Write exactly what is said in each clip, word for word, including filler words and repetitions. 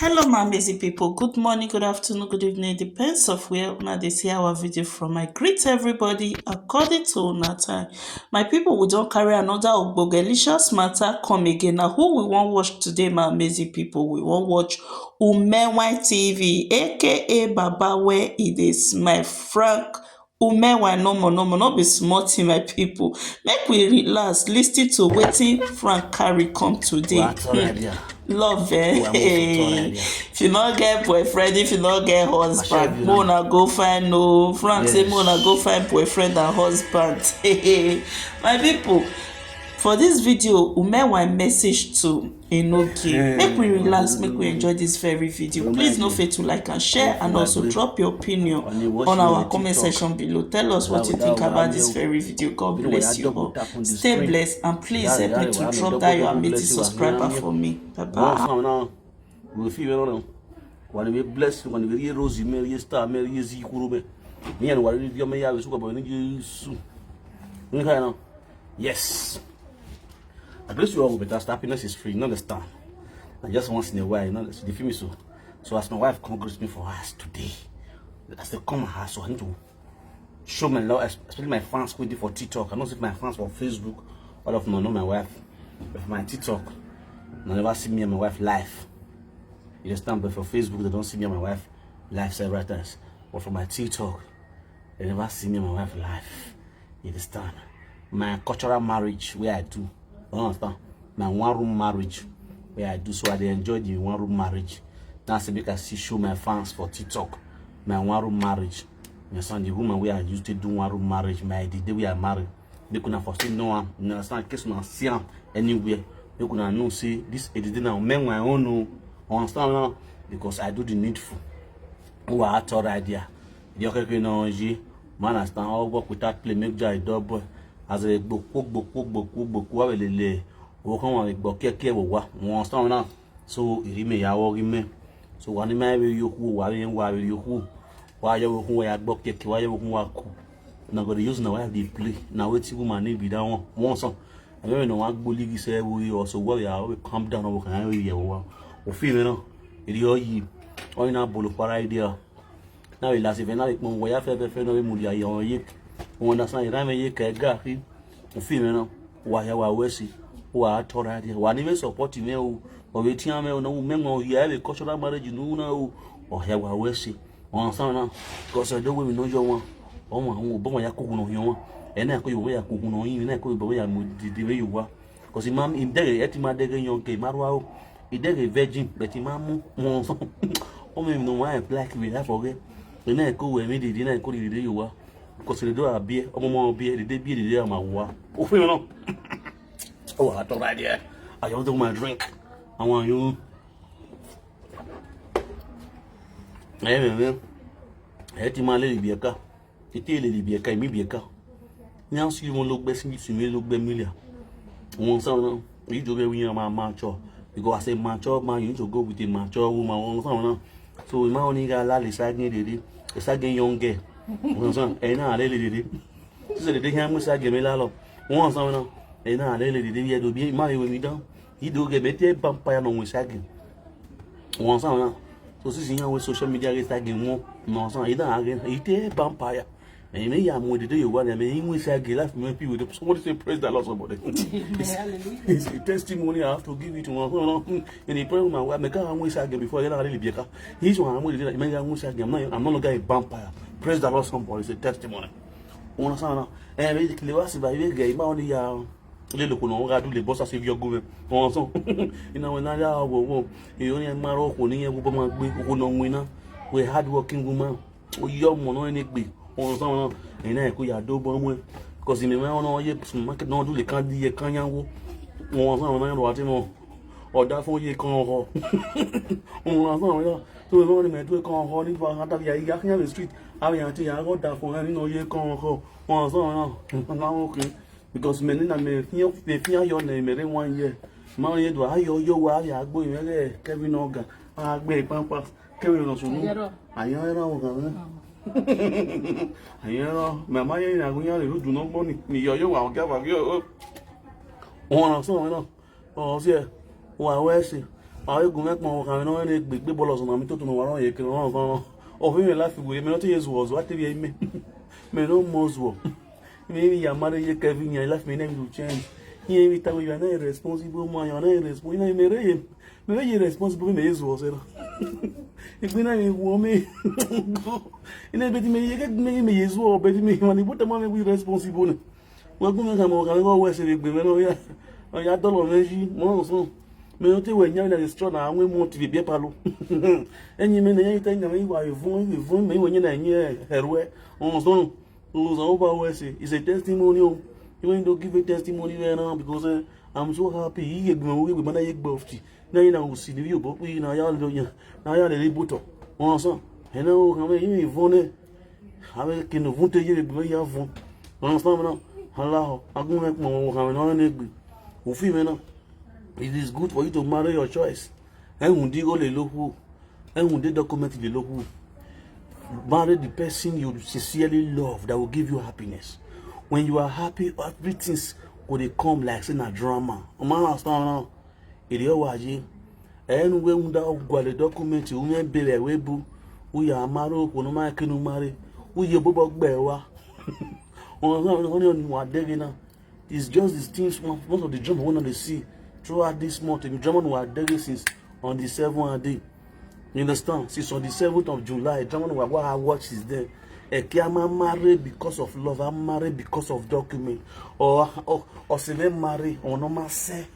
Hello, my amazing people. Good morning, good afternoon, good evening. Depends of where una dey see our video from. I greet everybody according to una time. My people, we don carry another ogbogelicious matter come again. Now, who we wan watch today, my amazing people? We wan watch Ume Wine T V, A K A Baba Where E Dey Smile, Frank Ume Wine. No more, no more, no be small thing, my people. Make we relax, listen to wetin Frank carry come today. Wa tọrọ Hmm. idea. Love, eh? Wa mo fi tọrọ idea. If you no get boyfriend, if you no get husband, Ashabi, mo na go find no. Frank say Yes. mo na go find boyfriend and husband. My people, for this video, Ume Wine message to Enogie. Make we relax, make we enjoy this very video. Please no fail to like and share, and also drop your opinion on our comment section below. Tell us what you think about this very video. God bless you all. Stay blessed, and please help me to drop that your amazing subscriber for me. Bye bye. Wẹ fi vbe nọ, wa ni vbe bless, wa ni vbe rhie rose mẹ, rhie star mẹ, rhie ezi khuro mẹ. Iran wa rhie viọ mẹ ya vbe sukọ bọ ni Jesu. Ni kha na. Yes. I greet you all with better happiness is free, you understand? I just once in a while, you know, you feel me so. So as my wife come greet me for house today, as they come my house, so I need to show my love, es- especially my fans who dey for TikTok. I know say my fans for Facebook, all of them know my wife. But for my TikTok, they never see me and my wife live. You understand? But for Facebook, they don't see me and my wife live several times. But for my TikTok, they never see me and my wife live. You understand? My cultural marriage where I do. You understand? My one room marriage where I do. So I dey enjoy the one room marriage. That's make I see show my fans for TikTok. My one room marriage. You understand? The woman where I used to do one room marriage, my the day we are married. Make una for still know am. You understand? In case una see am anywhere, make una know say this Edede na Ume Wine own o. Understand now? Because I do the needful. Who are at all idea? The okeke no ye. Man, I stand all work without play, make joy double. As a gbokpo, gbokpo, gbokpo, gbokpo, awe lele. Wo kan wa gbọ kẹkẹ wo wa. You understand now? So, iri me ya wo gi me. So, wa ni ma vbe yo khu, wa vbe wa vbe yo khu. Wa yo khu wa ya gbọ kẹkẹ, wa yo khu wa ku. Na go dey use na wa dey play. Na wetin woman need be that one. One son. I don't know wa gboli gi se wo yo, so wa ya we calm down, we can we ye wa. O fi me na. Iri o yi. O na bolo para idea. Na vbe last event, na vbe kpọnmwẹ ya fẹfẹfẹ, na vbe mudia ye ọmọ ye. U understand? Erha mwẹ ye ka ẹga khin. U fi mwẹ na, wa hia wa ru ẹse, wa tọrọ rriẹ, wa ni vbe support mwẹ o, ọ vbe tian mwẹ o, ne u mẹ wọn hia vbe cultural marriage ne u na o, ọ hia wa ru ẹse. U understand na? Because ẹdẹ wẹ emwi ne ọ yọ wan, ọmwa họn obọ wan ya kughu ne ọ hiọn wan, ẹ na ko ye obọ ya kughu ne ọ yin, ẹ na ko ye obọ ya mu dede vbe ye owa. Because ima, idẹghe, ẹ ti ma dẹghe young girl, ima rua o. Idẹghe virgin, but ima mu, mu ọsọn. Ọ mẹ emwi ne ọmwa black vbe life ọghẹ. Ena ẹko wẹ emwi dede, ena ẹko dede ye owa. Because dede a biẹ, ọmọ ọmọ biẹ, dede biẹ, dede a ma wa. O feel me now? Oh, I don't right there. I just do my drink. I want you. Ẹ mẹ mẹ. Ẹ ti ma lele ibiẹka. I te lele ibiẹka, I miẹn ibiẹka. Iran si mwẹ logbe, si mwẹ logbe milia. Wọn sa na, I do get we ma mature. Because as a mature man, you need to go with a mature woman. Wọn sa na. So, I ma only got la le sagin dede. A sagin young girl. Wọn sa, ẹ na lele dede. Sisi dede hia mu sagin me la lọ. Wọn sa na. Ẹ na lele dede, ye do bi ma we mi dan. I do get me te vampire no we sagin. Wọn sa na. So since iran we social media get tag wọn, no sa, i da get, i te vampire. And me ya mu dede ye owa na, me i win say I get life, me people, somebody say, "Praise the Lord," somebody. It's, it's a testimony I have to give it to one. In the prayer, my wife, me can't win say I get before, I get a little bit. He's one, I'm with you, me can't win say I get. I'm not, I'm no longer a vampire. Praise the Lord, somebody. It's a testimony. Wọn sa na. Eh, me kile wa si ba, we get, ma only ya. Lele okhuo ne ọ gha dule bọsa sẹ ivbi ọgumwẹ. Ọnrẹn ọsọn. I na wẹ ne a ya wọ wọ, erriọ iran ma rre okhuo ne iran wu obọ ma gbe, okhuo ne ọ winna, wẹ hard working woman, ọ ye ọmọ ne ọ rẹn egbe. Ọnrẹn ọsọn na, ẹre na ẹko ya do obọ muẹn. Because imẹ mwẹ ọnọ ye supermarket ne ọ dule kan di ye kan yan wo. Ọnrẹn ọsọn na, ọ wa te nọ, ọ da fọn ye kan ọhọ. Ọnrẹn ọsọn na, so imẹ ọnọ mẹ du kan ọhọ ni ba ha da ya, ya khian vbe street, avbe iran te ya gha da fọn, ẹre ne ọ ye kan ọhọ. Ọnrẹn ọsọn na, na wo ke. Because mẹ ni na mẹ fian, mẹ fian yọ nẹ, mẹ rre one year. Ma rẹn do a yọ, yọ wa, a ya gbe mwẹ ghe Kevin Oga, a gbe Pampas, Kevin nọ sunu. Ayọ, ayọ, ayọ, ayọ, ayọ. Ayẹn nọ, mẹ ma yẹn na gu iran rre udu ne ọ gbọ ni, ne iyọ ye owa ọgia vba ghi ọrọ. Ọmwa na sẹ ọmwa na, ọ siẹ, wa wẹ ẹse, a vbe gu mwẹ kpọnmwẹ okhanmwẹ ne ọ rẹn egbe, egbe bọlọ ọzọ na, mi toto ne uwa rọnrẹn ekẹ rọnrọn ọzọ. Ọ vbe mwẹ life werriẹ, mẹ ne ọ te ye zuọ zuọ, a te vbiẹ imẹ. Mẹ ne ọ mọ zuọ. Mẹ vbe ya marry ye Kevin yan, life mẹ ne do change. Iran vbe ta wẹ, you are not a responsible man, you are not a responsible. Iran mẹ rre ye, mẹ vbe ye responsible, mẹ ye zuọ sẹ na. Egbe na vbe wọ mẹ. Iran bẹdẹ mẹ ye, ke mẹ ye, mẹ ye zuọ, bẹdẹ mẹ, man, ibo te ma mẹ we responsible nẹ. Wẹ gu mwẹ kha mẹ, ọ kha mẹ ghe ọ wẹ ẹse vbe egbe mwẹ ne ọ ya, ọ ya dọlọ mwẹ yi, mọ rọnrọn sọn. Mẹ ne ọ te wẹ yan na destroy na, a wẹ mu ọtẹn vbe biẹ palọ. Ẹyin mẹ ne iran te yan mwẹ, I wa vbe vuọn, I vbe vuọn, mẹ I wẹ yan na yin ẹruẹ, rọnrọn sọn. Osanobua wẹ ẹse, it's a testimony o. You want to give a testimony right now because, eh, I'm so happy. Iye egbe mwẹ, iye egbe ma na ye egbe ọfti. Na ye na usi ni vbe obọ kpi na ya lele oyan, na ya lele ibotọ. Ọnrẹn ọsan, ẹna o khan mwẹ, I vbe vuọn nẹ. Avbe ke ne ovun te ye egbe mwẹ ya vuọn. Ọnrẹn ọsan mwẹ na, a lahọ, a gu mwẹ kpọnmwẹ okhanmwẹ ne ọ rẹn egbe. Ufi mwẹ na, it is good for you to marry your choice. Ẹhunmwuda igho lele okhuo. Ẹhunmwuda document lele okhuo. Marry the person you sincerely love that will give you happiness. When you are happy, everything go dey come like say na drama. U ma understand now? Erriọ wa ye. Ẹ ne uwẹ rhunmwuda gualọ document, u mwẹ ebe vbe ẹvbo ebu, u ya marry okhuo ne ọ ma ke ne u marry, u ye obobọ gbe ẹre ua. Ọnrẹn ọnrẹn ọnrẹn ọnrẹn wa dẹghe na. It's just these things, one, most of the drama we dey see throughout this month. The drama we are there since on the seventh day. You understand? Since on the seventh of July, drama we are watch is there. Ẹki a ma marry because of love, a marry because of document. Or, or, or se me marry, or no ma say,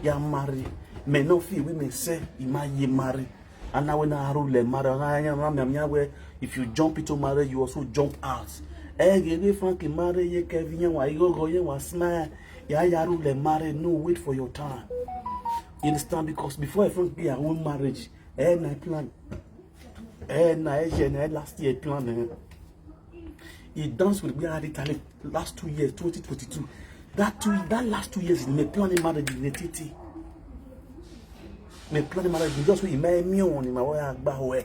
ya marry. Me no feel we me say, I ma ye marry. And now when I rule the marriage, I am, I am, I am, where if you jump into marriage, you also jump out. Eh, give me Frankie marry, ye Kevin, ye wa, you go, ye wa smile. Ya, ya rule the marriage, no, wait for your time. You understand? Because before I Frankie, I won marriage. Eh, na plan. Eh, na, eh, yeah, na last year plan, eh. He danced with me at Italy last two years, twenty twenty-two. That two, that last two years, me planning marriage in Titi. Me planning marriage, just with my immune, in my way, I back away.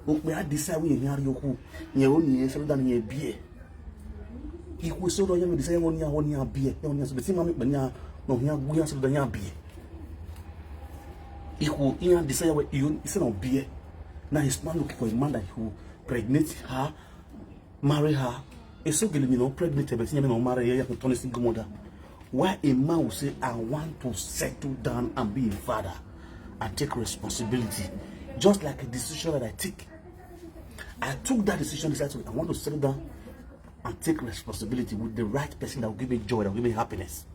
Okpia decide we yan ri okhu. Ye o ni se da ni ye bie. Ikhu eso do yan decide won yan, won yan bie. Won yan so beti ma mi pe yan, no yan gu yan so da yan bie. Ikhu yan decide we you, it's not bie. Now his man looking for a man that he will pregnant her, marry her. Eso gele mi no pregnant, but he no marry, he can turn a single mother. Why a man will say, "I want to settle down and be a father and take responsibility," just like a decision that I take. I took that decision, decided to, I want to settle down and take responsibility with the right person that will give me joy, that will give me happiness.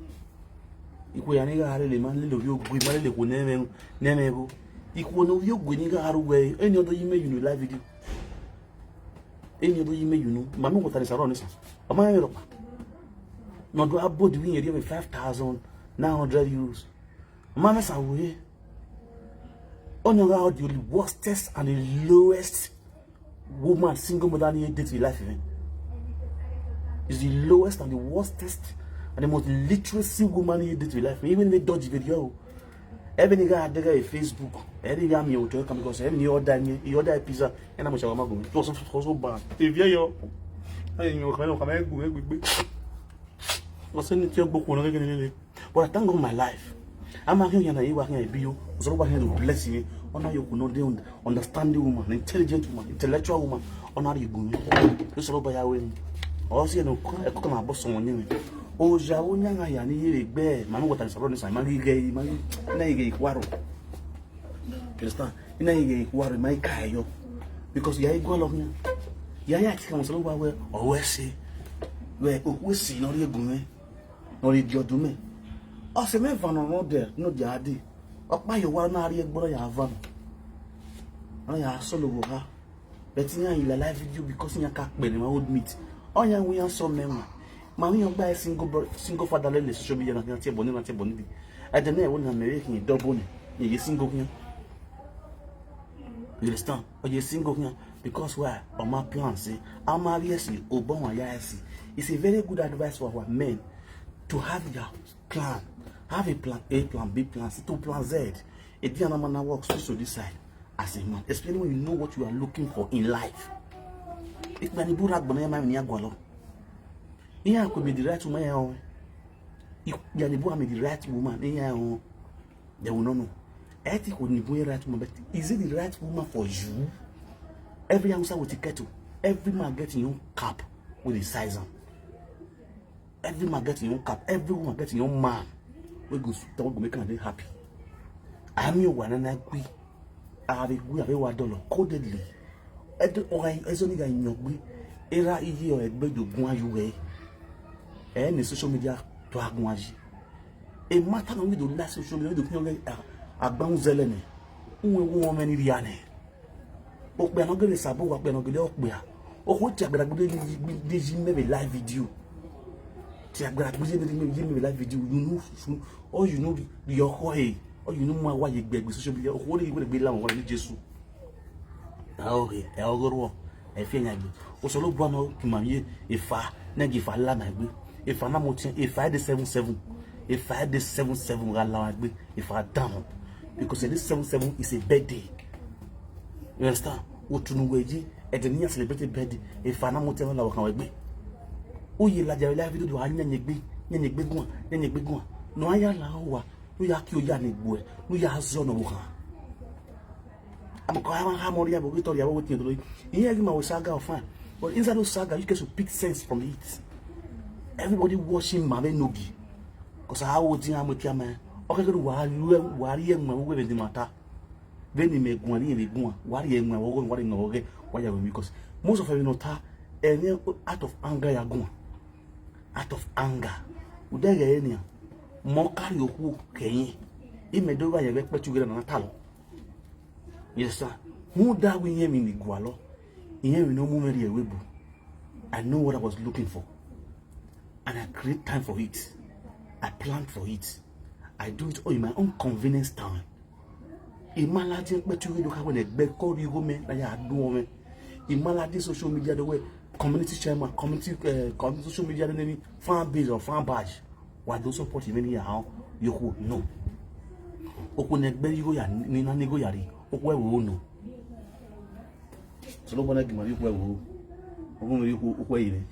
Ikhu ya ni gha rele ma lele ovbi ogue, ma lele khuo ne mwẹ, ne mwẹ gho. Ikhu ne ovbi ogue ni gha ru wẹ, eni ọdọ yi me you know live video. Eni ọdọ yi me you know, ma me wọta ni sa rọ ni sa. Ọ ma rẹn rhọkpa. Ne ọ do a body vbe iyẹn rhie mwẹ five thousand nine hundred euros. Ọ ma mwẹ sa ru re. Ọni ọ gha the worstest and the lowest woman, single mother ni ye date with life, man. Is the lowest and the worstest and the most literacy woman ni ye date with life. Even the dodgy video. Ẹvbo ni gha dẹghe Facebook, ẹ ni gha miẹn otọ kan because ẹvbo ni order ni, he order pizza, ẹ na mu shawarma gu. It was so, so, so bad. Eviẹ yọ. Ẹ yọ kan, kan gu egbe. What's anything gbo khuo na gege lele. But I thank God my life. A ma khian yan na ye wa khian ebi yo. Osanobua khian to bless me. Ọ na ye okhuo ne ọ dey un-, understanding woman, intelligent woman, intellectual woman. Ọ na rhie egbe mwẹ. Osanobua ya ru emwi. Ọ si ẹre ne ẹko kan ma bọ sẹ ọmọ ni mwẹ. Oya wo yan gha ya ni ye vbe egbe, ma me wọta ni sa rọ ni sa, ma ghi ghe, ma ghi, na ghi ghe ikhuaro. You understand? Na ghi ghe ikhuaro, ma ghi ka ẹre yọ. Because ya i gualọ khian. Ya ya ti ka Osanobua wẹ, ọ wẹ ẹse. Wẹ okhuo esi ne ọ rhie egbe mwẹ. Ne ọ rhie gie ọdun mwẹ. Ọ sẹ mwẹ eva ne ọ rhọdẹ, ne ọ dia dee. Ọkpa ye owa na rhie egbe na ya va nọ. Ọ na ya solo vbe oha. But iran i la live video because iran ka kpẹre ma old meat. Ọ yan wẹ iran sọ mẹ wan. Ma vbe iran gba single bro-, single father lele social media na, iran tie ẹbọ ni, iran tie ẹbọ ni bi. Ẹdẹ ne ẹvbo na mẹ vbe khin double ni, iran ye single khian. You understand? Ọ ye single khian because why? Ọ ma plan say, a ma vbe ẹse, obọ wan ya ẹse. It's a very good advice for our men to have their plan. Have a plan A, plan B, plan C, to plan Z. A day na man work so, so this side as a man, especially when you know what you are looking for in life. Ikpia ni bun rre agbọn na, iran ma emwi ne iran gualọ. Iran kue miẹn the right woman iran họn. Ikpia ni bun miẹn the right woman iran họn. They will not know. Ẹ i te kue ni bun right woman, but is it the right woman for you? Every Hausa with a kettle. Every man get his own cap with his size am. Every man get his own cap. Every woman get his own man. We go suit, we go make am dey happy. I am your one and I agree. A vbe gu, a vbe wa dọlọ codedly. Ẹdẹ ọgha, ẹzọ ni gha yan egbe, erha iye ọ egbe do guan ye uwẹ. Ẹ ne social media to a guan yi. E ma ta nọ, ne do la social media, ne do khian ọghe agbanmwẹ zẹlẹ nẹ. Uwẹ wo mwẹ ni ria nẹ. Okpia ne ọ gele sabo wa, okpia ne ọ gele okpia. Okhuo tie agbada gbe de yi mẹ vbe live video. Tie agbada gbe ye mẹ, ye mẹ vbe live video. You know, or you know, your hoe, or you know, ma wa ye gbe gbe social media. Okhuo ni wẹ gbe la wọn ni Jesu. Ẹ ọghe, ẹ ọghe ruọ, ẹ fi ẹyan gbe. Osanobua nọ gu ima ye efa, ne gi efa la ma egbe. Efa na mu ọtiẹn, efa de seven seven. Efa de seven seven gha la ma egbe. Efa down. Because ẹdẹ seven seven is a birthday. You understand? Otu ne uwẹ ye, ẹdẹ ne iran celebrate birthday. Efa na mu ọtiẹn la wa khan wẹ egbe. U ye ladian vbe live video do a yan egbe, yan egbe guan, yan egbe guan. Ne a ya la uwa, ne u ya kie oya ne egbe, ne u ya zọ ne ọvbokhan. Amọkọ a ma ha mọ rria vbe oghi tọ rria vbe waiting dolo. Iran ghi ma we saga fine. But inside those saga, you get to pick sense from it. Everybody watching ma vbe nogi. Cause a wo din a mu ekia ma. Ọ kẹkẹ wa ru, wa rhie ẹwẹn vbe uwẹ vbe de ma ta. Vbene imẹ guan, ne irẹn vbe guan, wa rhie ẹwẹn vbe ọghọ, wa rhie ẹwẹn vbe ọghẹ, wa ya wẹ emwi. Cause most of ẹmwẹ ne ọ ta, ẹmwẹ out of anger ya guan. Out of anger. Ude ẹghẹ ẹre nian, mẹ ọ ka rhie okhuo kẹyẹn. Imẹ do vba yẹn vbe ẹkpẹti ughe na na talọ. Yes, sir. Rhunmwuda wẹ irẹn emwi ne I gualọ, irẹn emwi ne ọ mu mwẹ rrie ẹvbo ebo. I know what I was looking for. And I create time for it. I plan for it. I do it all in my own convenience time. I ma ladian ẹkpẹti ughe do kha wẹ ne ẹgbẹe kọ rhie igho mẹ ne a ya do mwẹ. I ma ladian social media do wẹ community chairman, community, eh, community social media do nene fan base or fan badge. Wa do support mwẹ ne I ya họn ye okhuo, no. Okhuo ne ẹgbẹe igho ya, ne I na ne igho ya rhie, okhuo ẹvbo no. Osanobua na gu ima rhie okhuo ẹvbo. Ọ gu mwẹ rhie okhuo, okhuo ẹrinmwẹ.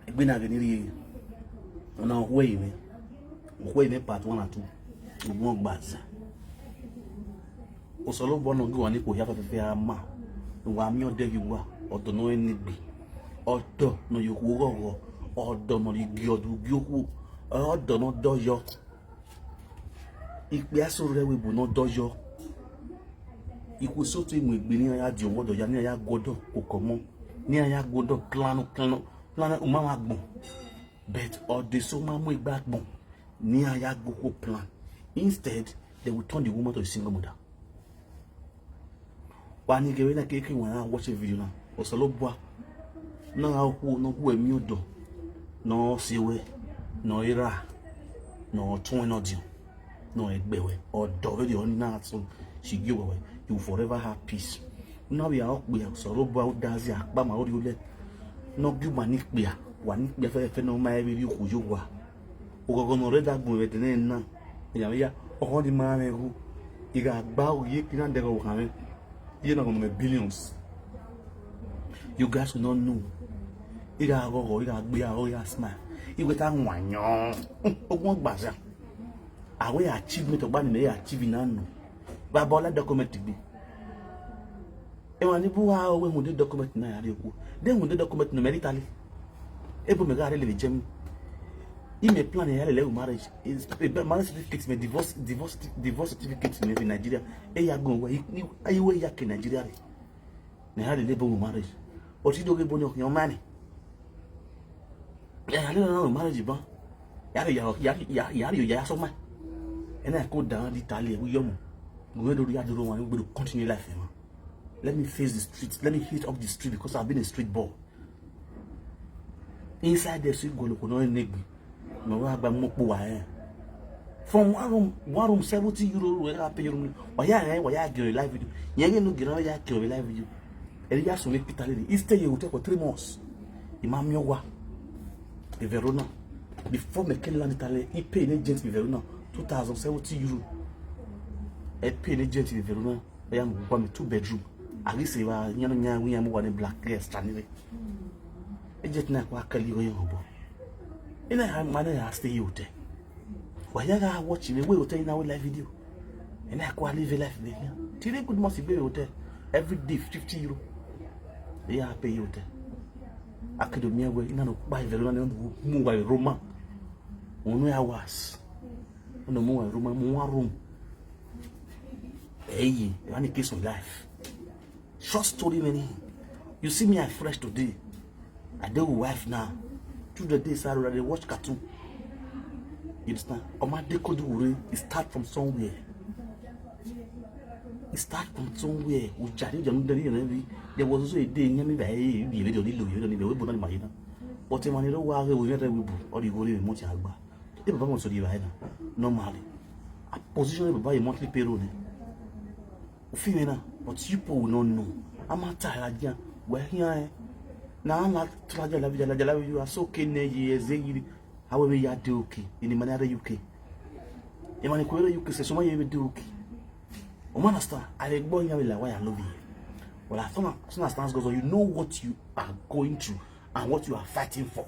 Egbe na ghe ne I rhie, ọna okhuo ẹrinmwẹ. Okhuo ẹrinmwẹ part one and two. Ugbẹn ọgbaza. Osanobua ne ọ gie uwa ne ikhuo hia fẹfẹfẹ a ma, ne uwa miẹn ọdẹ ye uwa, ọdọ ne ọ rẹn ne egbe, ọdọ ne ọ ye okhuo ghọghọ, ọdọ ne ọ rhie gie ọdọ ugie okhuo, ọdọ ne ọ dọyọ. Ikpia eso rre ẹvbo ebo ne ọ dọyọ. Ikhuo eso te mu egbe ne iran ya die ọwọdọ ya, ne iran ya gu ọdọ koko ọmọ, ne iran ya gu ọdọ plan, plan, plan, u ma mwẹ agbọn. But ọdọ eso ma mu egbe agbọn, ne iran ya gu okhuo plan. Instead, they will turn the woman to a single mother. Wa ni ghee vbene keke wa na watch video na, Osanobua, ne ọ gha okhuo ne ọ gu uwẹ miẹn ọdọ, ne ọ si ruẹ, ne ọ ra, ne ọ tuẹn ne ọdiọn, ne ọ gbe ruẹ, ọdọ vberriọ na so, si gie uwẹ, you will forever have peace. Na vbe a okpia, Osanobua, u da zẹ akpa ma orhiọlẹ, ne ọ gie uwa ne ikpia, wa ne ikpia fẹfẹfẹ ne ọ ma vbe rhie okhuo ye uwa. Oghọghọ ne ọ rre da gbẹn vbe ẹdẹnẹrẹ na, iran vbe ya, ọkhọ ni ma mwẹ igho, I gha gba ogie kina dẹghẹ ọvbokhan mwẹ, iye na ghọmọ mwẹ billions. You guys will not know. I gha ghọghọ, I gha gbe aro, I gha smile. I wẹ ta wan yọn. Ogun ọgbaza. Avbe achievement ọgba ni mẹ ya achieve na nọ. Baba ọla document gbe. Emwa ni bu uwa ro wẹ rhunmwuda document na ya rrie okhuo. De rhunmwuda document ne mẹ rre Italy. Ebo mẹ gha rre lele Germany. Imẹ plan ya lele marriage. Is, eh, marriage certificate mẹ, divorce, divorce, divorce certificate mẹ vbe Nigeria. E ya gbẹn wẹ, i, i, i wẹ ya ke Nigeria rre. Ne a lele ebo marriage. Ọtẹn do ghe ebo ni ọ khian ọmwa ni. Ya ya lele ọna marriage ban. Ya rhie ya, ya, ya, ya rhie ya sọ ọmwa. Ẹna ko dan di Italy, ẹvbo iyọmọ. Gu mwẹ do ya doro wan, u gbe do continue life, man. Let me face the street. Let me hit up the street because I've been a street boy. Inside there, so I gualọ okhuo ne ọ rẹn ne egbe. Mẹ wa gba mu okpo wa rẹn. From one room, one room seventy euro, wẹ gha pay room. Wa ya rẹn, wa ya gie live video. Yẹn ghe ne u gie na, wa ya gie live video. Ẹre ya sunu Italy. I stay ye hotel for three months. I ma miẹn owa. Vbe Verona. Before mẹ ke land Italy, I pay ne agent vbe Verona two thousand seventy euro. I pay ne agent vbe Verona. Ọ ya mu uwa mi two bedroom. A ghi sẹ evba, iran ne iran ru iran mu uwa ni black girl extra ni rre. Ejet na kua kẹle igho ye obọ. Ena ma ne a stay ye hotel. Wa ya gha watch vbe hotel na we live video. Ena kua live life vbe khian. Three good months igbe vbe hotel. Every day fifty euro. Iran pay ye hotel. A ke do miẹn wẹẹ, ina ne ọkpa ivẹ rre na ne ọ mu uwa vbe Roma. One hours. Ọ na mu uwa vbe Roma, mu one room. Ẹi, that one case of life. Short story many. You see me, I fresh today. I dey with wife now. Children dey inside road, I dey watch cartoon. You understand? Ọma de kodu wure, it start from somewhere. It start from somewhere. Ujari janu deni yẹn bi. There was also a day, nyẹ mi ba, eh, bi ebe de ni lo, ebe de ni lo, ebo na ni ma yi na. But emwa ni rre wa ghe, wo yẹn rre wi bu, ọ di igho rre emọ ti agba. E baba must be right now. Normally. A position e baba ye monthly payroll ni. U feel me now? But you people will not know. A ma ta la dia. Wẹ khian ẹn. Na a na ta la dia, la vida, la dia, la vida, you are so okay ne ye eze yiri. How we ya dey okay? Eni ma ni rre U K. Emwa ni ku rre U K sẹ, sọma ye vbe dey okay. You understand? A vbe gbe iran vbe la wa ya love you. Well, as soon as, as soon as things goes on, you know what you are going through and what you are fighting for.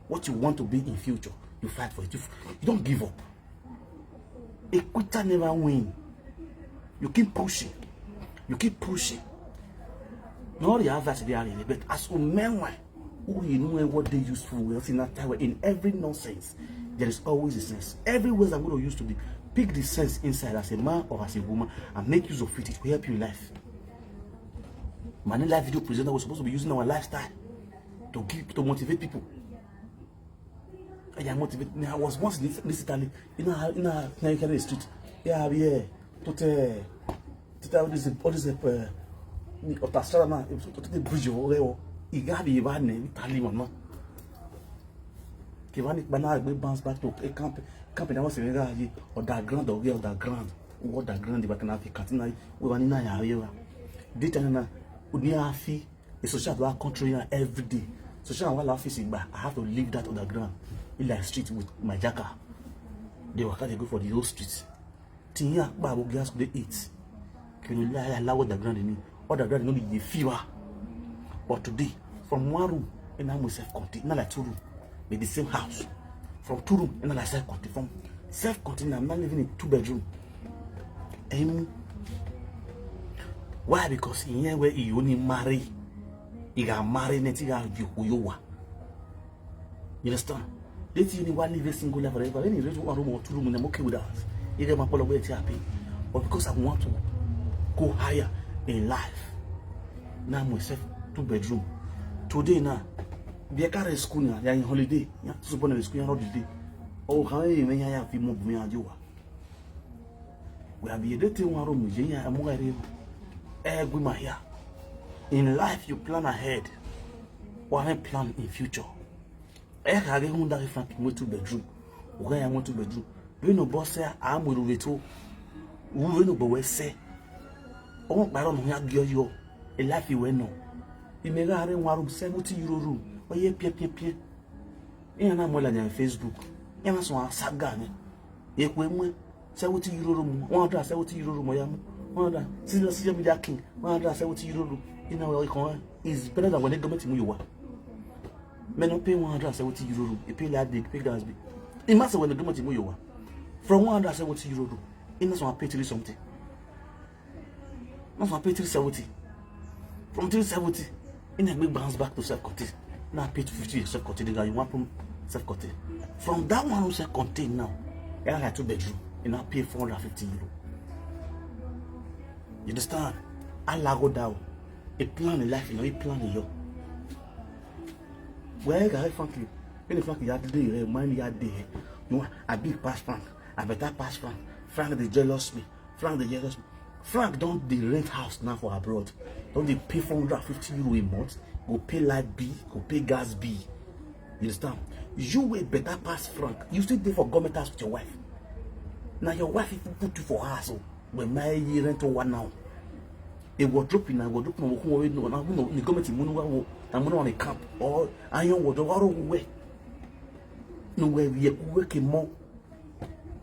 What you want to be in future, you fight for it. You, f- you don't give up. A quitter never win. You keep pushing. You keep pushing. Not the advice they are in, but as a man, why? Who you know what they useful, we see that time in every nonsense, there is always a sense. Everywhere I'm going to use to be, pick the sense inside as a man or as a woman and make use of it. It will help you in life. Many live video presenter, we're supposed to be using our lifestyle to give, to motivate people. I am motivated. I was once in this, this Italy. You know, you know, you know, the street. Yeah, yeah. To the, to the, all this, all this, uh, autostrada now, to the bridge over there. He got the van, Italy one, no? Kevani bana gbe bounce back to a camp. Camp na was in the underground, or get underground. What underground? The back na fi katina. We were in na ya. This time na, we need a fee. The social do our country na every day. Social and wildlife is igba. I have to leave that underground. In like street with my jaka. They waka dey go for the whole street. Tin ya kpa bo gas dey eat. Kilo la ya la underground ni. Underground no be the fever. But today, from one room, and I'm self contained, not like two room, but the same house. From two room, and like self contained. From self contained, I'm not living in two bedroom. And why? Because in here where he only marry, he got married, and he got you. You understand? This thing, you want live a single life forever. When you raise one room or two room, I'm okay with that. You get my problem where it's happy. But because I want to go higher in life, now I'm myself two bedroom. Today now, be a car school now, you're in holiday. You're supposed to school, you're holiday. Oh, how you may have more me and you are. We have been dating one room, yeah, I'm okay. Eh, we my here. In life, you plan ahead. Or I plan in future. Ẹ kha ghe rhunmwuda ghe Frank mu two bedroom, u gha ya mu two bedroom. Vbene obọ sẹ, a mu erhuvbe to, u vbene obọ wẹ sẹ. Ọmọ kpa rọ ne ọ ya gie ọyọ, e life wẹ nọ. Imẹ gha rre one room, seventy euro room, ọ ye piẹn piẹn piẹn. Iran na mu la yan Facebook, iran na sọ saga nẹ. Ekhue mu seventy euro room, one hundred seventy euro room, ọ ya mu one hundred, social, social media king, one hundred seventy euro room. Ina wẹ ikọn is better than when the government mu yo wa. Men don't pay one hundred seventy euro room, they pay like they pay gas bill. Imagine when the government mu yo wa. From one hundred seventy euro room, ina sọ pay three something. Not from pay three seventy. From three seventy, ina make bounce back to self contained. Now pay two fifty self contained, you want from self contained. From that one self contained now, I like two bedroom, and I pay four hundred fifty euro. You understand? I lago down. A plan in life, you know, a plan in your. Well, guy, frankly, when frankly, you have to do your mind, you have there. You want a big pass Frank, a better pass Frank. Frank, they jealous me. Frank dey jealous. Frank don dey rent house now for abroad. Don dey pay four hundred fifty euro a month. Go pay light bill, go pay gas bill. You understand? You wey better pass Frank. You still dey for government house with your wife. Now your wife even put you for house. Oh, when my year rent over now. A wardrobe na wardrobe na who no na who no the government money wa wo na money on the camp or iron wardrobe or we. No we we we ke more.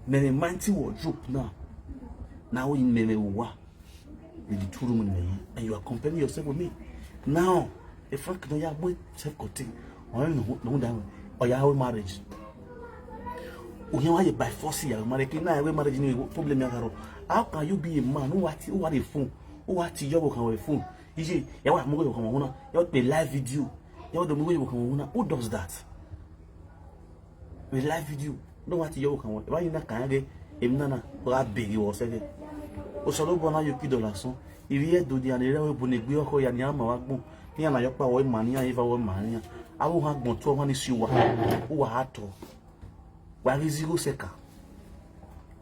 Mẹ mwẹ mighty wardrobe na. Na wẹ mẹ mwẹ uwa. with the two room in me, and you are comparing yourself with me. Now, a Frank no ya win self contain. Or no no down. Or ya win marriage. Uhian wa ye by force ya marriage. Now, win marriage ni problem ya garo. How can you be a man who had who had a phone? Who had your work on phone? Ije, ya wa mo your phone. You play live video. You do mo your phone. Who does that? With live video. No want your work on. Why you not can get him nana? Wa big you was again. Osalobua na yuki dollar so. If you do the and the way buni gbe oko ya ni ama wa gbon. Ni ana yo pa wo ma ni ya eva wo ma ni ya. Awu ha gbon to wa ni si wa. Uwa ha to. Wa ghi zigho sẹka.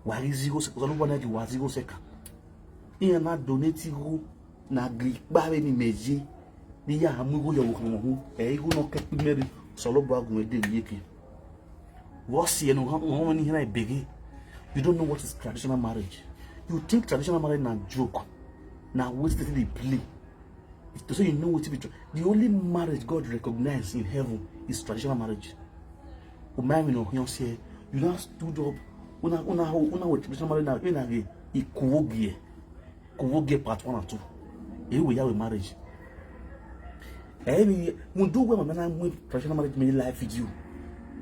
Wa ghi zigho sẹka. Osalobua na gi wa zigho sẹka. Iran na donate igho na ghi kpa vbene imẹ ye. Ne I ya mu igho ye ọvbokhan hu. Ẹ igho ne ọ ke kpe imẹ rre. Osalobua gu mwẹ de iyeke. Vbe ọ si ẹre ne u họn mwẹ ni hian ebeghe? You don't know what is traditional marriage. You think traditional marriage na joke, na waste thing dey play. If to say you know wetin be tra-, the only marriage God recognize in heaven is traditional marriage. U ma emwi ne ọ khian si ẹre, you now stood up, una una ho una we traditional marriage na, una ghe ikuvwogie. Kuvwogie part one and two. Ehe wẹ ya wẹ marriage. Ẹ vbe mudu wẹ ma na mu traditional marriage me live video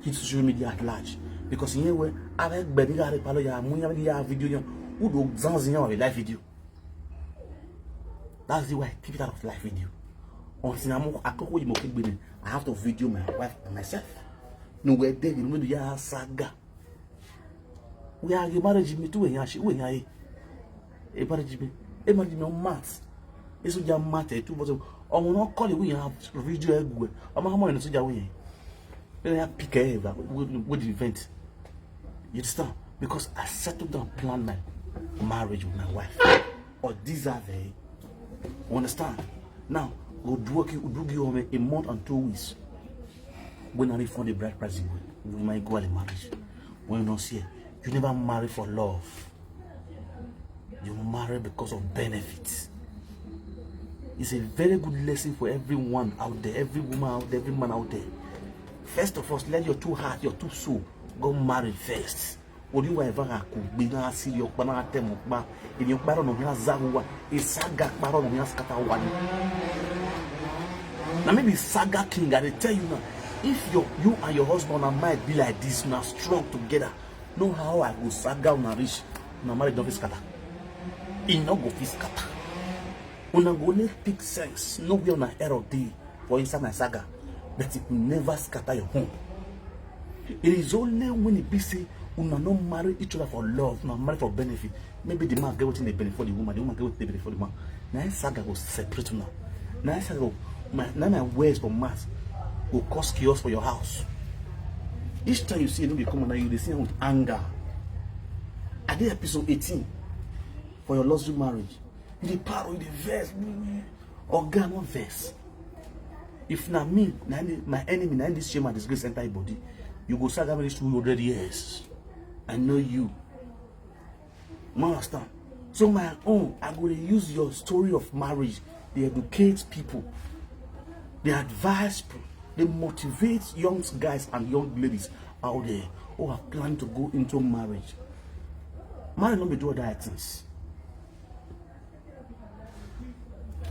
hit social media at large, because iran wẹ avbe ẹgbẹ ni gha rre palọ ya mu iran ya video yan, u do zanzan iran vbe live video. That's the why I keep it out of live video. Until I'm akoko yi mo kegbe ni, I have to video my wife and myself. No wẹ de ghe no me do ya saga. Wẹ a ghe marriage me tu wẹ yan shi, wẹ yan e. E marriage me, e marriage me mat. E soja mat e tu, but ọmọ ne ọ call wẹ yan video ẹguẹ. Ọmọ ọmọ ne soja wẹ yan. Then I pick her with the event. You understand? Because I settled down, plan my marriage with my wife. Or deserve it. You understand? Now, go do work, do give home a month and two weeks. When I refund the bride price, we might go to the marriage. When you not see, you never marry for love. You marry because of benefits. It's a very good lesson for everyone out there, every woman out there, every man out there. First of all, let your two heart, your two soul, go marry first. Odiwa eva gha ku gbe na siri ọkpa na tẹ mu ọkpa, emwi ọkpa rọ nọ hia za vbe uwa, esaga ọkpa rọ nọ hia scatter uwa ni. Na me be saga king, I dey tell you now, if your, you and your husband and mind be like this, una strong together, no how I go saga una reach, una marriage no fit scatter. E no go fit scatter. Una go only pick sense, no where una error dey for inside my saga, but it will never scatter your home. It is only when e be say una no marry each other for love, una marry for benefit. Maybe the man get wetin dey benefit for the woman, the woman get wetin dey benefit for the man. Na him saga go separate una. Na him saga go, my, na my words for mouth go cause chaos for your house. Each time you see a no dey come out, you dey see am with anger. I dey episode eighteen for your luxury marriage. You dey paro, you dey vex. Oga, no vex. If na me, na any, my enemy, na this shame and disgrace enter your body, you go saga me this two hundred years. I know you. You understand? So my own, I go dey use your story of marriage, dey educate people, dey advise people, dey motivate young guys and young ladies out there who are planning to go into marriage. Marriage no be do other things.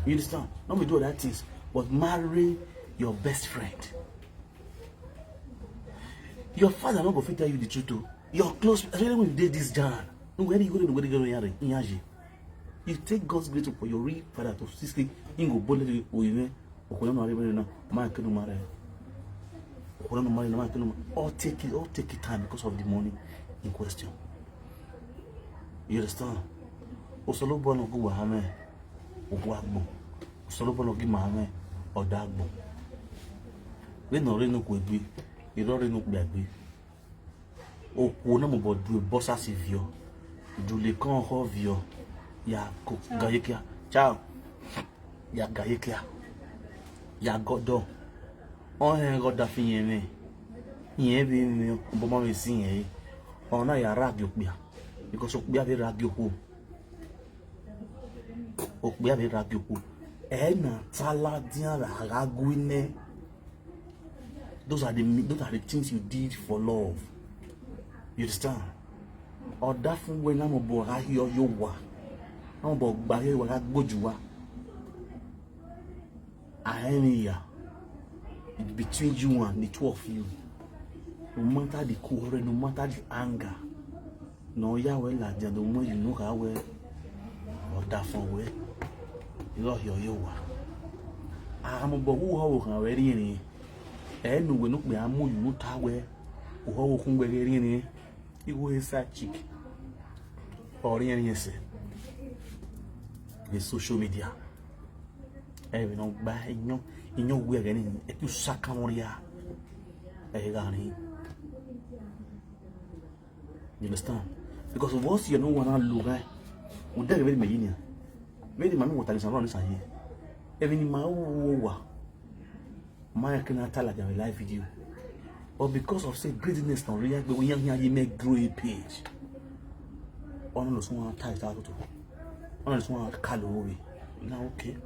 You understand? No be do other things, but marry your best friend. Your father no go fit tell you the truth o. Your close, especially when you dey this Jan. No go any go no go dey go yan re, yan je. You take God's grace for your real father to sixty, he go boldly oyiwe. Okuna no are na, ma kenu mare. Okuna no mare na, ma kenu. All take it, all take it time because of the money in question. You understand? Osalobua no gu wa ha mwẹ, okhuo agbọn. Osalobua no gi ima ha mwẹ, ọdọ agbọn. Vbene ọ rre ne okhuo egbe, erha ọ rre ne okpia egbe. Okhuo na mobọ du ebọ sasi viọ, du lekọn ọkhọ viọ, ya ko ga ye kia. Ciao. Ya ga ye kia, ya ga ọdọ. Ọ hẹn ghe ọdafẹn iyẹn mwẹ, iyẹn vbe mwẹ obọ ma vbe si iyẹn re. Ọ na ya rha gie okpia, because okpia vbe rha gie okhuo. Okpia vbe rha gie okhuo. Ẹ na ta ladian ra gha gu nẹ. Those are the mi-, those are the things you did for love. You understand? Ọdafẹn wẹ na mobọ gha hiọ ye owa. Amobọ gba ghe wa gha gbe oju wa. A rẹn emwi hia between you and the two of you. No matter the quarrel, no matter the anger, ne ọ ya wẹ ladian do mu ẹre unu kha wẹ ọ dafọn wẹ, I gha hiọ ye owa. A mobọ wu uhọ vbe okhan vbe rhiẹnrhiẹn, ẹ ne uwẹ ne okpia mu ye unu ta wẹ uhọ vbe okhun wẹ ghe rhiẹnrhiẹn, igho he side chick ọ rhiẹnrhiẹn sẹ vbe social media. Ẹ vbe ne ọ gba iyọn, iyọn wu ẹghẹ ni, ẹki usa kan vbe rria, ẹ gha rhin. You understand? Because vbe ọ si ẹre ne uwa na lo ghae, u dẹghe vbene imẹ yi nian. Vbene ima miẹn uwẹ ta ni san rọ ni san ye. Emwi ne ima ru owa, ma rẹn ke na ta ladian vbe live video. But because of say greediness ne ọ rre iran egbe, iran khian ye mẹ grow a page. Ọna ne ọ suẹn ta ita toto. Ọna ne ọ suẹn ka lo vbe. Na okay.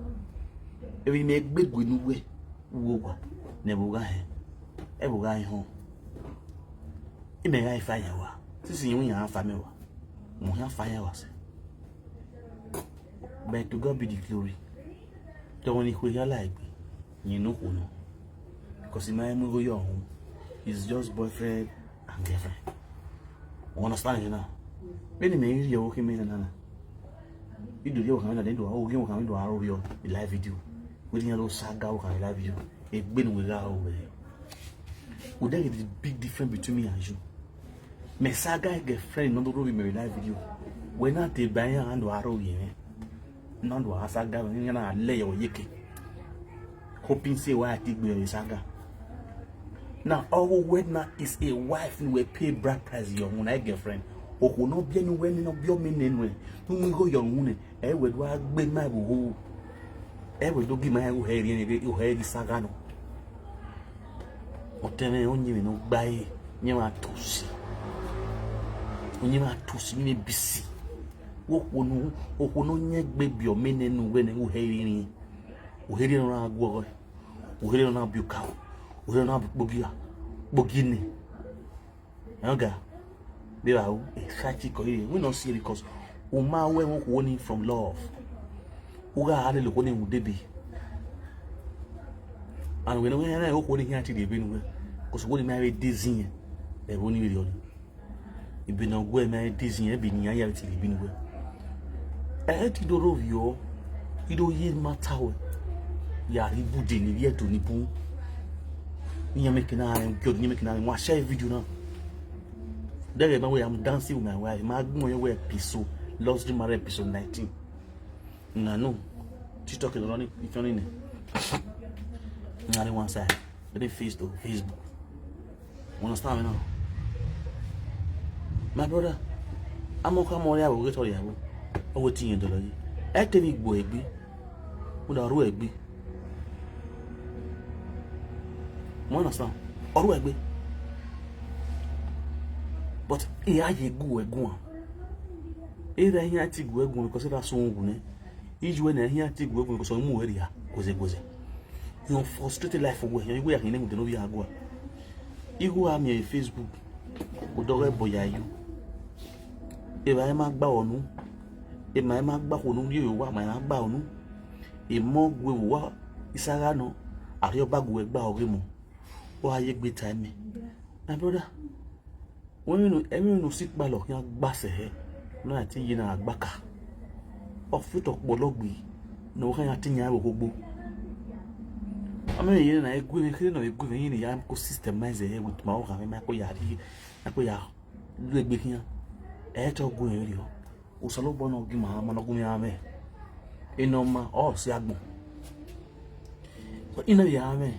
Emwi ne imẹ gbe gue ne uwẹ, uwu owa, ne ẹvbo gha hẹn, ẹvbo gha họn. Imẹ gha fa yan wa. Sisi iwinna fa mẹ wa. Mu khian fa yan wa sẹ. But to God be the glory. Te ọmọ ni khue hia la egbe, yin ne okhuo nọ. Because I ma mu igho ye ọhun. It's just boyfriend and girlfriend. You understand it now? Vbene imẹ i rhie ọvbokhan imẹ na na. I do rhie ọvbokhan imẹ na, then do a, oghian ọvbokhan imẹ do a ro vbe live video. Wẹ iran do saga ọvbokhan live video. Egbe ne uwẹ gha ro vbe. Would there be the big difference between me and you? Mẹ saga girlfriend ne ọ do ro vbe imẹ vbe live video. Wẹ na deba iran, a do a ro vbe mwẹ. Na do a saga vbe iran na lẹ ye yeke. Hoping say wa ti gbe saga. Now, all who wed now is a wife ne uwẹ pay bride price ye ọmọ na girlfriend. Okhuo ne ọ biẹ ne uwẹ ne ọ biẹ ọmọ nẹ nuẹ, ne u mu igho ye ọmọ nẹ, ẹ wẹ do a gbe ma vbe oho. Ẹ wẹ do gi ma igho hẹ rhiẹnrhiẹn, igho hẹ ghi saga nọ. Ọtẹn mwẹ, ọyẹnmwẹ ne ọ gba ẹre, uyinmwẹ a tosi. Uyinmwẹ a tosi, uyinmwẹ bisi. Okhuo ne, okhuo ne ọ yẹn egbe biẹ ọmọ nẹ ne uwẹ ne u hẹ rhiẹnrhiẹn. U hẹ rhiẹnrhiẹn ọna guọghọ. U hẹ rhiẹnrhiẹn ọna biẹ okaro. U hẹ rhiẹnrhiẹn ọna biẹ ukpogiẹ, ukpogiẹ nẹ. Ẹn, ọga, vbe evba ru, exciting kọ ire, we no see it because u ma wẹ ẹmwẹ okhuo ni from love. U gha lele okhuo ni mu debe. And wẹ ne ọ wẹ okhuo ni khian ti rhie ebe ne uwẹ, because okhuo ni ma vbe de zin ẹvbo ni vberriọ ni. Ebe ne ọ guẹ ma vbe de zin, ebe ne iran ya vbe ti rhie ebe ne uwẹ. Ẹ ti do rhovbiọ, I do ye ma ta wẹ. Ya rhie ibude ni, rhie ẹdo ni bun. Iran make na rẹn, iran make na rẹn, wa share video na. Dẹghẹ ma wẹ, I'm dancing with my wife. Ma gbẹn yọ wẹ episode, Luxury Marriage episode nineteen. Na no, TikTok no ni, if you need. Na the one side, the face to Facebook. You understand me now? My brother, I'm gonna come on here, we'll get all the, ọ wẹ te iyẹn dọlọ yi. Ẹ te vbe gbe egbe, u da ru egbe. You understand? Ọ ru egbe. But I ya ye gu ẹguan. Erha iran ti gu ẹguan because erha sẹ wu nẹ. Iye uwẹ ne iran ti gu ẹguan because ọ mu uwẹ rhia guẹzẹ guẹzẹ. Iran frustrated life uwẹ, iran wẹ ya khin ne iwinna ne ovbi a gua. Igho a miẹn vbe Facebook, odọghẹ ẹbọ ya yo. Evba ẹre ma gba unu, emwa ẹre ma gba okhuo unu, rhie owa ma ẹre ma gba unu. Emọ gu vbe owa, isagha nọ, Arriọba gu ẹre gba ọghe emọ. Ọ gha ye egbe ta ẹmwẹ. My brother, wẹ vbene, ẹmwẹ ne u si kpalọ khian gba sẹ hẹ, ne a te ye na gha gba ka. Ọ fi otọ kpọlọ gbe, ne ọ kha ya te yan vbe okhogbo. A ma vbe ye na gu mwẹ, kherhe ne ọ vbe gu mwẹ, iran ya ko systemize hẹ with ma ọkhan mwẹ, ma ko ya rhie, ma ko ya lu egbe khian. Ẹ te ọ gu mwẹ rriọ. Osanobua ne ọ gu ima, ma ne ọ gu mwẹ ra mwẹ. Enọ ma, ọ si agbọn. Ina vbe ra mwẹ.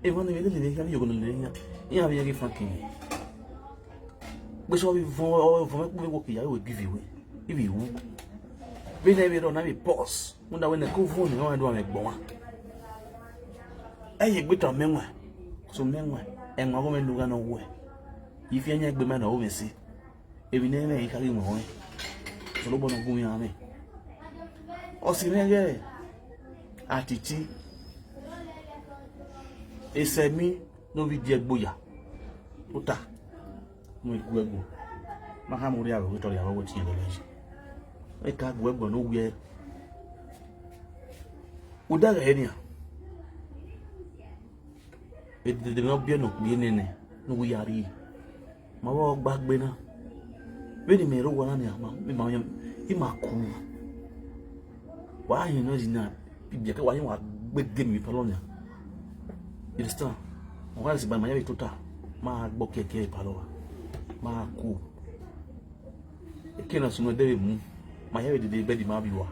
Emwa ne vbe lele mwẹ, iran vbe yọgọ lele mwẹ, iran vbe iran ghi fan kin mwẹ. Kpesẹ ọ vbe vọn, ọ vbe vọn mwẹ kpumwẹ, wo ke ya, wẹ give away. I vbe wu. Vbene ẹ vbe rrọọ na, I vbe pause. Rhunmwuda wẹ ne ẹko vuọn ne ọ do mwẹ gbọmwa. Ẹ ye egbe tan mẹ wan. So mẹ wan. Ẹwaẹn ọghe mwẹ ne u gha nọ wẹ. I fi ẹyan egbe ma ne ọ ru mwẹ ẹse. Emwi ne ẹ i mwẹ, I kha ghi mwẹ ọnrẹn. Osanobua ne ọ gu mwẹ ra mwẹ. Ọ si mwẹ ghẹ atiti, esẹ mi ne ovbi idiẹ gbe oya. Ota, mu iguẹ gu. Ma khama orria vbe ọghe te ọ rhia vbe ọghe te iyẹn dọlọ yi. Eka gu ẹgbọn ne u wiẹ. Uda ghẹ nian. Edede ne ọ biẹ ne okpia nene ne uwu ya rrie. Ma vbe ọ gba gbe na. Vbene imẹ rre owa na nian, ma, ma, ima ku. Wa hin noise na, ibiẹka wa hin wa gbe game vbe palọ nian. You understand? Wa gha sẹ ba ma ya vbe tota, ma gbe ọkiẹkiẹ vbe palọ wa. Ma ku. Eke na sunu ẹdẹ vbe mu, ma ya vbe dede bed ma vbe ua.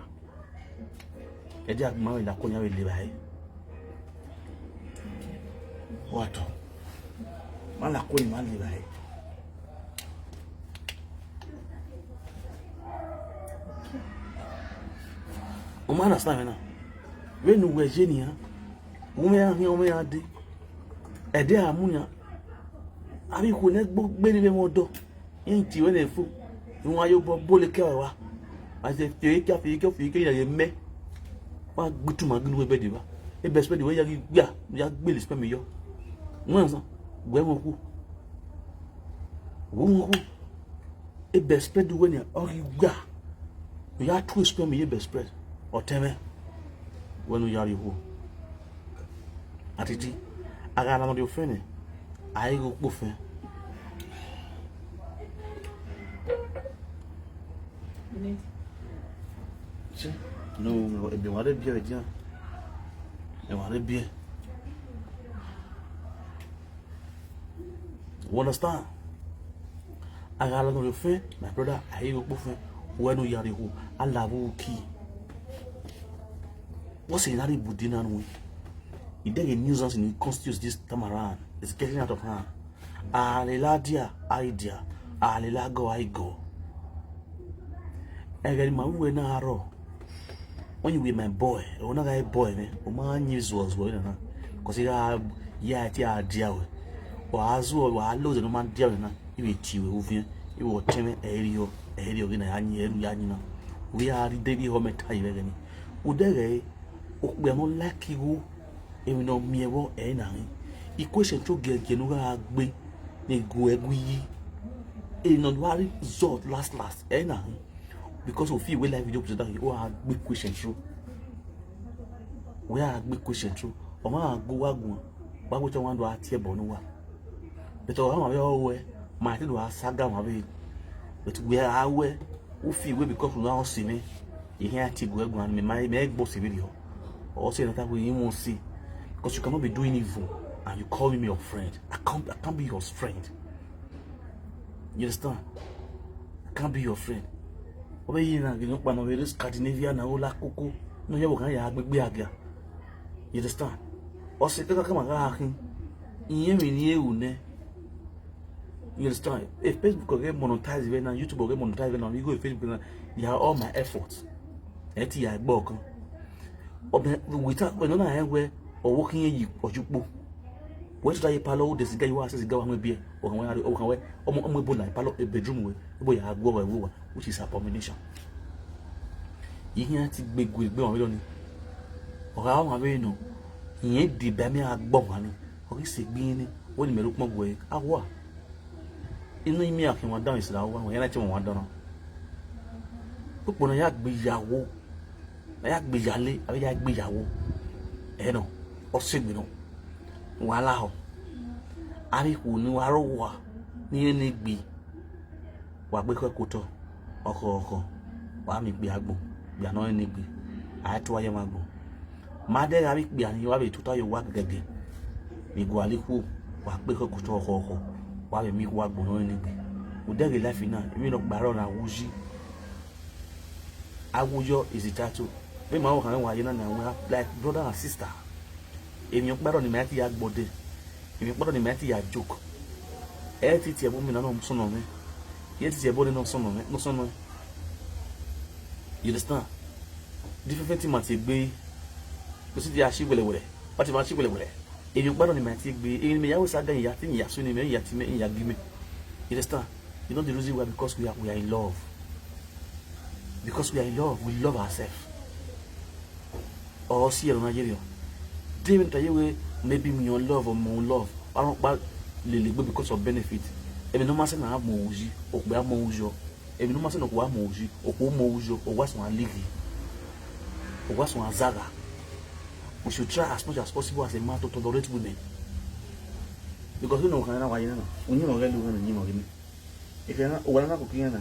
Ẹdẹ a ma vbe la kọ yan vbe le evbare. Wa tọ. Ma la kọ ma le evbare. U ma understand mwẹ na? Vbene uwẹ ye nian, u mwẹ iran khian, u mwẹ iran dee. Ẹdẹ a mu nian, avbe ikhuo ne ẹgbogbe ni vbe mwẹ ọdọ. Iran tie wẹ ne fo, iran yo bọ bọ leke ẹre wa. A sẹ fi eke, fi eke, fi eke, ya ye mẹ. Wa gbe utu ma gbe inu wẹ bed evba. E bed spread wẹ ya ghi gbia, ya gbele sperm yọ. Wẹ san, wẹ mwẹ okhuo. Wẹ mwẹ okhuo. E bed spread wẹ nian, ọ ghi gbia. Ya tu sperm ye bed spread. Ọtẹn mwẹ. Wẹ ne u ya rrie okhuo. Atiti, a gha na nọ rrie ofẹn nẹ, a i ghe okpofẹn. No, ebe wa rre biẹ vbe dia. Ebe wa rre biẹ. You understand? A gha la nọ rrie ofẹn, my brother, a i ghe okpofẹn, wẹ ne u ya rrie okhuo, a la vbe uki. What's another body now? He did a nuisance in the constitutes this time around. It's getting out of hand. A lele a dia, a i dia. A lele a gọ, a i gọ. Ẹghẹ ne ima ru wẹ na rrọọ. When you were my boy, ọ na gha boy mwẹ, ọ ma yin zuọ zuọ na na. Because I ya ti a dia wẹ. Wa zuọ, wa lo zẹ ne ọ ma dia wẹ na. I vbe tie wẹ uviẹn, I vbe ọtẹn mwẹ, ẹ i rriọ, ẹ i rriọ ghe na ya yin, ẹ i rriọ ya yin na. Wẹ a rhie de vbe ehọ mẹ ta ye vbe ẹghẹ ni. Odẹ ghẹ, okpia ne ọ like igho, emwi ne ọ miẹn vbọ, ẹ i na rẹn. I question to giẹgiẹ ne u gha gbe, ne gu ẹgu yi. Emwi ne ọ do gha rre result last last, ẹ i na rẹn. Because of fi wẹ live video presenter, u gha gbe question through. Wẹ a gbe question through. Ọ ma gha gu uwa guan, wa wẹ te ọmwa do gha tie ẹbọ ne uwa. But ọ gha mwẹ avbe ọ ruẹ, ma te do gha saga mwẹ avbe. But wẹ a ruẹ, u fi wẹ because u na ọse mwẹ, I khian tie gu ẹguan, mẹ ma, mẹ gbe ọse vberriọ. Ọse na ta wẹ I wan ọse. Because you cannot be doing evil and you call me your friend. I can't, I can't be your friend. You understand? I can't be your friend. Ọ vbe ye na ghe ne ọkpa ne ọ vbe rre Scandinavia na, ọ la koko, ne ọ ya vbe ọghan ya gbe egbe agia. You understand? Ọse kaka kama gha khin, irẹn emwi ne I ru nẹ. You understand? If Facebook ọ ghẹ monetize vbe na, YouTube ọ ghẹ monetize vbe na, igho Facebook na, they are all my efforts. Ẹ ti ya gbe ọkan. Ọ bẹ without, wẹ nọ na rẹn wẹ, ọ wo khin ye ọyukpo. Wẹ tota ye palọ, u de siga, you wa sẹ siga, wa mu ebiẹ, ọ khan wẹ, ọ khan wẹ, ọmọ, ọmọ ebo la palọ, bedroom wẹ, ebo ya guọ wẹ, wẹ wa, which is abomination. I khian ti gbe gu egbe ọmwa vberriọ ni. Ọ gha ọmwa vberriọ nọ, irẹn deba mẹ a gbe ọmwa ni, ọ ghi sẹ egbe irẹn ni, wẹ ne imẹ rre ukpọn gu ẹre, a wa. Inu imian khian wan dan Israel wa, wẹ ya na tie wan dan na. Ukpo na ya gbe ya wo, na ya gbe ya le, avbe ya gbe ya wo. Ẹ nọ, ọ sẹ egbe nọ. Wa lahọ. Avbe ikhuo ne wa rre owa, ne irẹn ne egbe. Wa gbe ekhọe ku otọ, ọkhọ ọkhọ, wa miẹn ikpia agbọn, ikpia ne ọ rẹn ne egbe, a i tua ye ẹmwẹ agbọn. Ma dẹ gha vbe ikpia ni, wa vbe tota ye owa gẹgẹgẹ, vbe gualọ ikhuo, wa gbe ekhọe ku otọ, ọkhọ ọkhọ, wa vbe miẹn ikhuo agbọn ne ọ rẹn ne egbe. Odẹ ghe life na, emwi ne ọ kpa rrọọ na wu yi. Awuyọ is the title. Vbe ma vbe ọkhan mwẹ wa ye na, na wẹ like brother and sister. Emwi ọkpa rrọọ ne ima ti ya gbe ọdẹ. Emwi ọkpa rrọọ ne ima ti ya joke. Ẹ i ti tie ẹbọ mẹ na ne ọ sọnnọ mwẹ. Ẹ i ti tie ẹbọ nẹ ne ọ sọnnọ mwẹ, ne ọ sọnnọ mwẹ. You understand? Different thing ma tie egbe. Kò sí ti a ṣe wẹlẹwẹlẹ. Wá ti ma ṣe wẹlẹwẹlẹ. Emwi ọkpa rrọọ ne ima tie egbe. Emwi ne imẹ ya wẹ sa ga ya, te ya sunu imẹ, ya ti mẹ, ya gi mẹ. You understand? You know the reason why? Because we are, we are in love. Because we are in love, we love ourselves. Ọ si ẹre na yere ọ. Deghẹ ta ye wẹ, maybe me your love or my love. Ọmwa ọkpa lele egbe because of benefit. Emwi ne ọ ma sẹ na mu uyi, okpia mu uyi. Emwi ne u ma sẹ ne okhuo mu uyi, okhuo mu uyi, ọ wa suẹn lighi, ọ wa suẹn zagha. We should try as much as possible as a man to tolerate women. Because you know, kan na wa ye na, u yin mwẹ ọghe lu, u yin mwẹ ọghe mẹ. If you na, uwa na koko iran na,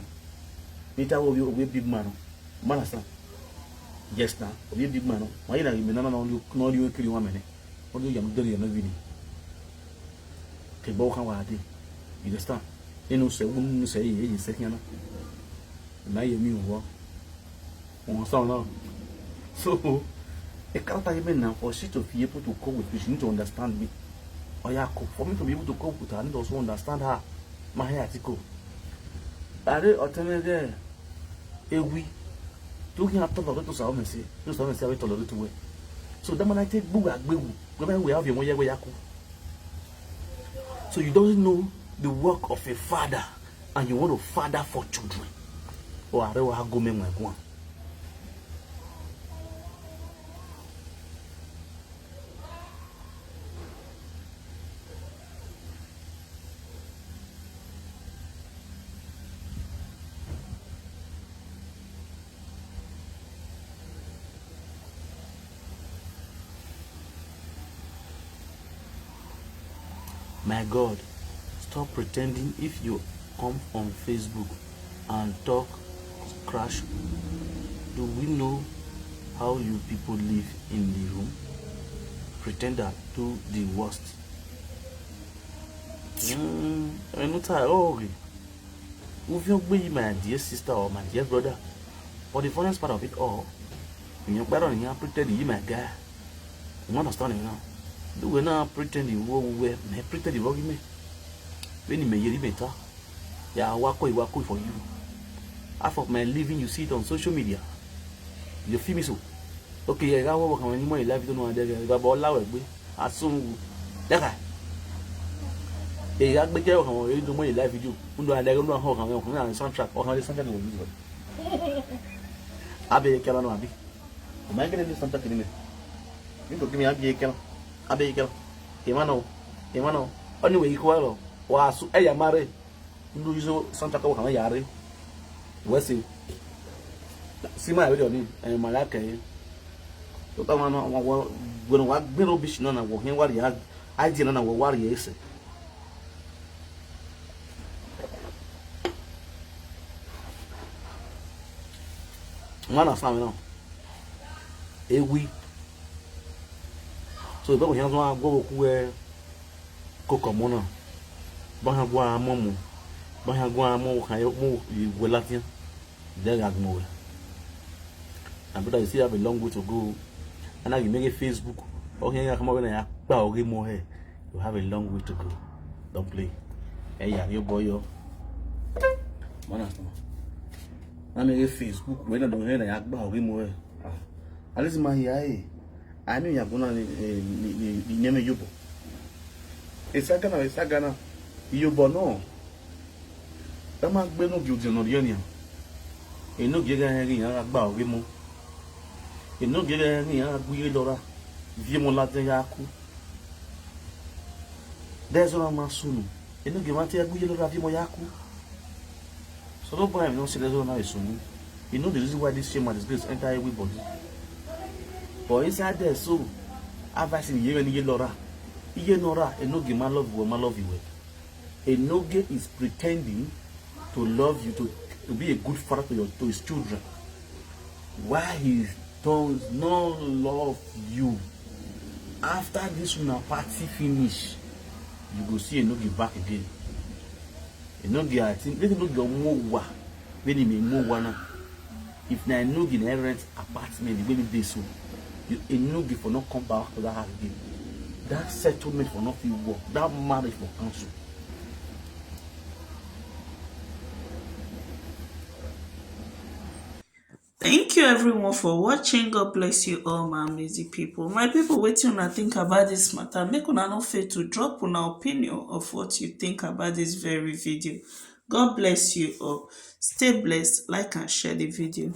ne I ta wẹẹ ovbi, ovbi big man nọ, ma understand. Yes na, ovbi big man nọ, ma ye na ghi mẹ na na, ne ọ rhie, ne ọ rhie kiri wan mẹ nẹ, ọ rhie ya mu deri ya nọ vbene. Ke gbe ọkhan wa dee, you understand? Enu sẹ, unu sẹ, eye, eye sẹ khian na. Na ye mi wọ. You understand now? So, a character you mean now, for she to be able to cope with me, she need to understand me. Ọ ya cope. For me to be able to cope with her, I need to also understand her. Ma hia article. Are ọtẹn mwẹ ghẹ ewi. Do you have tolerate to Osamẹse? To Osamẹse, I will tolerate well. So that man, I take bu agbewu. Whenever we have your money, we yaku. So you don't know the work of a father, and you want to father for children. Or are you go me my one? My God, stop pretending. If you come on Facebook and talk crash, do we know how you people live in the room? Pretender do the worst. Mm, ẹmwẹ ne u ta ọghe. Uvie ogbe yi, my dear sister or my dear brother. But the funniest part of it all, emwi ọkpa rọ ne iran pretend yi, my guy. You understand now? Do we na pretend vbe uwẹ, mẹ pretend vbe ọghe mẹ. Vbene imẹ ye erha imẹ ta, ya wa koi, wa koi for you. Half of my living, you see it on social media. You feel me so? Okay, yeah, I got work on my life, don't know what I got, but all our way. Asun wu. Dẹka. E gha gbe jẹ ọkhan vbe do mu ye live video. Undo a dẹghe, undo a họn ọkhan vbe, ọkhan vbe soundtrack, ọkhan vbe soundtrack vbe video. Abe ye kẹlọ nọ abi? Ọ ma gele ni soundtrack ni mẹ. Ni to give me, abe ye kẹlọ. Abe ye kẹlọ. Emwa nọ, emwa nọ. Ọni wẹ ikhuo ẹrọ. Wa su ẹya ma rre. Undo izo soundtrack ọkhan vbe ya rre. Wẹ se. Si ma video ni, eh, ma like ẹre. Tota wa na, wa, wa, wẹ ne wa gbẹn rubbish na na, wọ khian wa rhie idea na na, wọ wa rhie ẹse. Wa na sa mwẹ na. Ewi. So, ibẹ wẹ khian zọ a guọghọ ku wẹ koko ọmọ na. Ba khian gua mọ mu. Ba khian gua mọ, wo khan, mọ wẹ ladian. They are ignored. My brother, you still have a long way to go. And now you make a Facebook. Okay, yeah, come over there. Ba oge mo he. You have a long way to go. Don't play. Hey, yeah, your boy, yo. Man, that's not. I make a Facebook. When I don't hear that, ba oge mo he. Ah, at least my here. Ai miẹn ya gbona ni, eh, ni, ni, ni nẹmwẹ iyobọ. Esaga na, esaga na, iyobọ nọ. Ẹ ma gbe enogie udiọn ne ọ rhie nian. Enogie ghẹ rẹn ghi iran gha gba ọghe emọ. Enogie ghẹ rẹn ghi iran gha gu iye lọra, viọ emọ ladian ya ku. Dẹzọ na ma sunu, enogie ma te gu iye lọra viọ emọ ya ku. So no buy him, no say there's no nice soon. You know the reason why this shame and disgrace enter everybody. But inside there, so advice in here, iye lọra, iye nọra, enogie ma love you, ma love you well. Enogie is pretending to love you, to, to be a good father to your, to his children. Why he does not love you? After this una party finish, you go see enogie back again. Enogie, I think, maybe enogie mu owa, when he may mu owa now. If na enogie na rent apartment, when he dey so, you, enogie for not come back to that house again. That settlement for not fit work. That marriage for cancel. Thank you everyone for watching. God bless you all, my amazing people. My people, wetin una think about this matter? Make una no fail to drop una opinion of what you think about this very video. God bless you all. Stay blessed. Like and share the video.